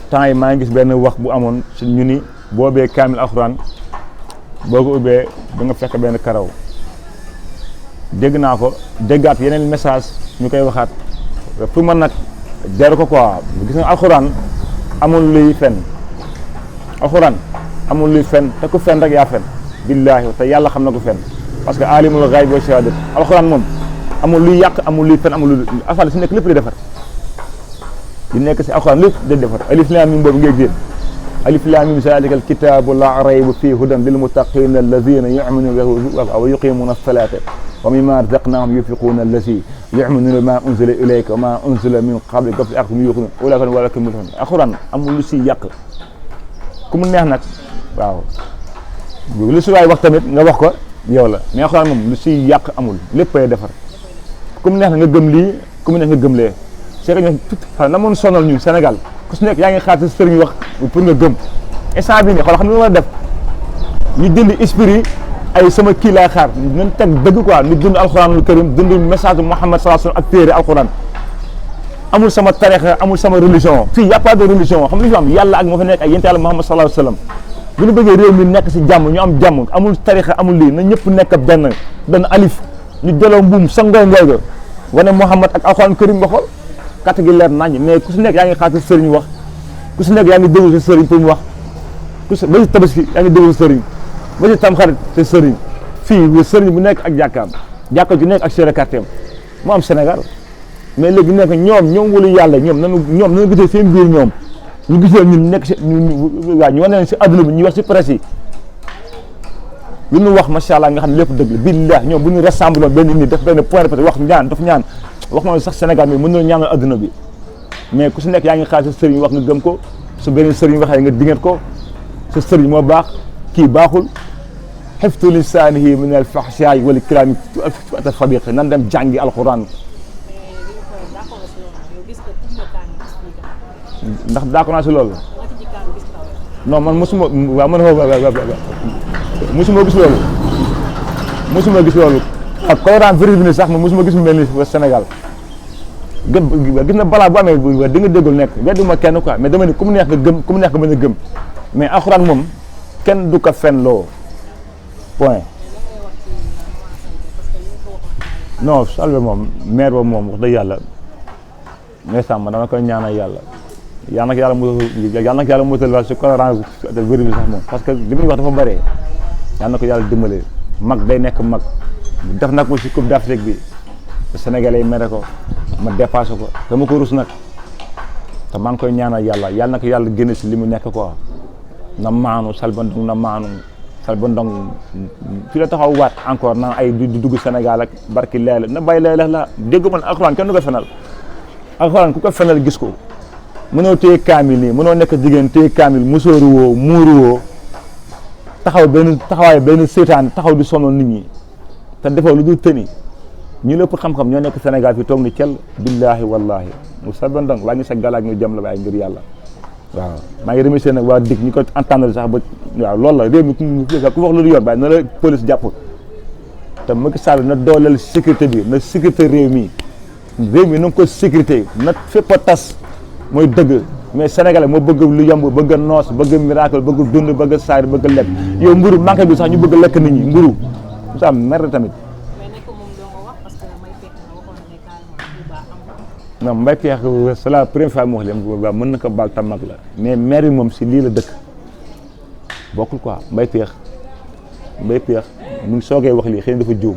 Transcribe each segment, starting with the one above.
temps yi maa ngi gis benn wax bu amoon si ñu ni boobee kaamil alxuraan boo ko ubbee da nga fekk benn karaw dégg naa ko déggaat yeneen message ñu koy waxaat pour man nag jaru ko quoi gis nga alxuraan amul luy fen alxuraan amul luy fen te ku fen rek yaa fen billaahi te yàlla xam na ko fen parce que alimul ghaib wa shahadat alxuraan moom amul luy yàq amul luy fen amul luy alxuraan si nekk lépp di defar di nekk si alxuraan lépp day defar alif laam miim boobu ngay jël alif laam miim zaalika alkitaabu laa rayba fiihi hudan lil muttaqiina allaziina yu'minuuna wa yuqiimuuna as-salaata wa mimmaa razaqnaahum yunfiquuna allaziina yu'minuuna bimaa unzila ilayka wa maa unzila min qablika wa bil aaxirati hum yuuqinuun ulaa'ika humul muflihuun alxuraan amul lu si yàq ku mu neex nag waaw lu si waay wax tamit nga wax ko yow la mais alxuraan moom lu si yàq amul léppay defar ku mu neex na nga gëm lii ku mu neex nga gëm lee c'est que ñoom na moon sonal ñun Sénégal ku si nekk yaa ngi xaar sa sëriñ wax pour nga gëm instant bi nii xool xam ne lu war a def ñu dindi esprit ay sama kii laa xaar nañ teg dëgg quoi ñu dund alxuraanul karim dund message Muhammad sallallahu alayhi wasallam ak téere alxuraan amul sama tarixa amul sama religion fii y a pas de religion xam li fi am yàlla ak moo fa nekk ak yent yàlla Muhammad sallallahu alayhi wasallam bu ñu bëggee réew mi nekk si jàmm ñu am jàmm amul tarixa amul lii na ñëpp nekk benn alif ñu jëloo mbuum sangoo ngooy ga wane Muhammad ak alxuraanul karim nga xool kàtt gi leer nañ mais ku si nekk yaa ngi xaar sa sëriñ wax ku si nekk yaa ngi déglu sa sëriñ pour mu wax ku si ba si tabaski yaa ngi déglu sa sëriñ ba si tamxarit sa sëriñ fii sëriñ bu nekk ak jàkkaam jàkka ju nekk ak chéré quartier mu am Sénégal mais léegi nekk ñoom wala yàlla ñoom nanu gisee seen biir ñoom ñu gisee ñun nekk si waaw ñu wane leen si adduna bi ñu wax si presse yi lu ñu wax macha allah nga xam ne lépp dëgg la billah ñoom bu ñu rassemblé benn nit def benn point de presse wax ñaan wax ma sax Sénégal mi mën na ñaanal adduna bi mais ku si nekk yaa ngi xaar sa sëriñ wax nga gëm ko su beneen sëriñ waxee nga dingat ko sa sëriñ moo baax kii baaxul xiftu lisaanihi min al fahshaay wal kalaami at fabiq nan dem jàngi alxuraan ndax d'accord naa si loolu non man mosuma waaw man mosuma gis loolu ak colorant vérifié sax man mosuma gis mu mel ni Sénégal gis na balaa bu amee di nga déggul nekk wedduma kenn quoi mais dama ne ku mu neex nga gëm ku mu neex nga mën a gëm mais alxuraan moom kenn du ko fen loo point non Salvé moom maire boobu moom wax dëgg yàlla ndeysaan ma dama koy ñaanal yàlla yàlla na ko yàlla motal si colorant vérifié sax moom parce que li muy wax dafa bëree yàlla na ko yàlla dimbale mag day nekk mag def nag mo si coupe d'Afrique bi Sénégalais yi mere ko ma dépassé ko dama ko rus nag te maa ngi koy ñaanal yàlla na ko yàlla génne si li mu nekk quoi na maanu Selbé Ndom na maanu Selbé Ndom fi la taxaw waat encore naan ay du dugg Sénégal ak barki leela na bàyyi leela la dégg man alxuraan kenn du ko fenal alxuraan ku ko fenal gis ko mënoo téye kaamil nii mënoo nekk jigéen téye kaamil musóoru woo muuru woo taxawaay benn seetaan taxaw di sonal nit ñi te defoo lu dul tëni ñu lépp xam-xam ñoo nekk Sénégal fi toog ni cel billaahi wallaahi mu Selbé Ndom waa ngi sa galaak ñu jëm la waaye ngir yàlla waaw maa ngi remercier nag waa DIC ñu ko entendre sax ba waaw loolu la réew mi ku wax lu yoon waaye na la police jàpp te Macky Sall na dooleel sécurité bi na sécurité réew mi na ko sécurité na fépp a tas mooy dëgg mais sénégalais moo bëgg lu yomb bëgg noos bëgg miracle bëgg dund bëgg saar bëgg lekk yow mburu manqué bi sax ñu bëgg lekk nit ñi mburu sa mer tamit non Mbaye Pekh c'est la première fois mu wax leen waaw mën na ko baal tam mag la mais maire yi moom si lii la dëkk bokkul quoi Mbaye Pekh mu ngi soogee wax lii xëy na dafa juum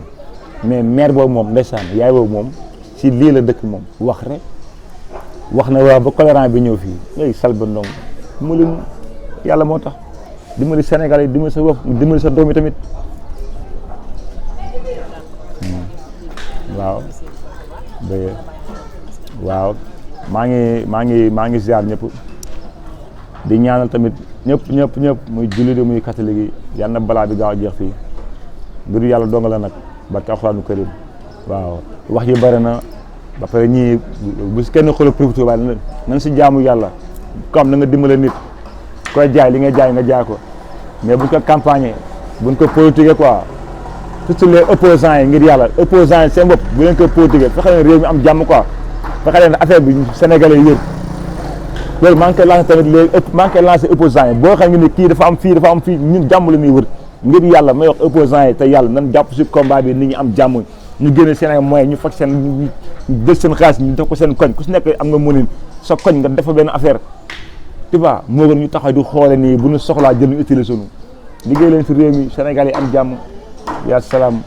mais maire boobu moom ndeysaan yaay boobu moom si lii la dëkk moom wax rek wax na waaw ba colorant bi ñëw fii ay Selbé Ndom dimbali yàlla moo tax dimbali Sénégal yi dimbali sa bopp dimbali sa doom yi tamit waaw maa ngi ziar ñëpp di ñaanal tamit ñëpp muy jullit muy catholique yi yal na balaa bi gaaw a jeex fii mbiru yàlla dong la nag barke alxuraanu karim waaw wax yi bëri na ba pare ñii bu si kenn xoolal profité waaye nañ si jaamu yàlla comme na nga dimbale nit koy jaay li nga jaay nga jaay ko mais buñ ko campagne buñ ko politique quoi surtout les opposants yi ngir yàlla opposants yi seen bopp bu leen ko politique fexe leen réew mi am jàmm quoi fexe leen affaire bi sénégalais yëpp loolu maa ngi koy lancé tamit léegi maa ngi koy lancé opposants yi boo xam ne kii dafa am fii ñun jàmm la ñuy wër ngir yàlla may wax opposants yi te yàlla nan jàpp si combat bi nit ñi am jàmm ñu génne seen ay moyens ñu faj seen jël seen xaalis ñu def ko seen koñ ku si nekk am nga mënin sa koñ nga defa benn affaire tu vois moo gën ñu taxaw di xoole nii bu ñu soxlaa jël ñu utiliser sunu liggéey leen si réew mi Sénégal yi am jàmm yaa salaam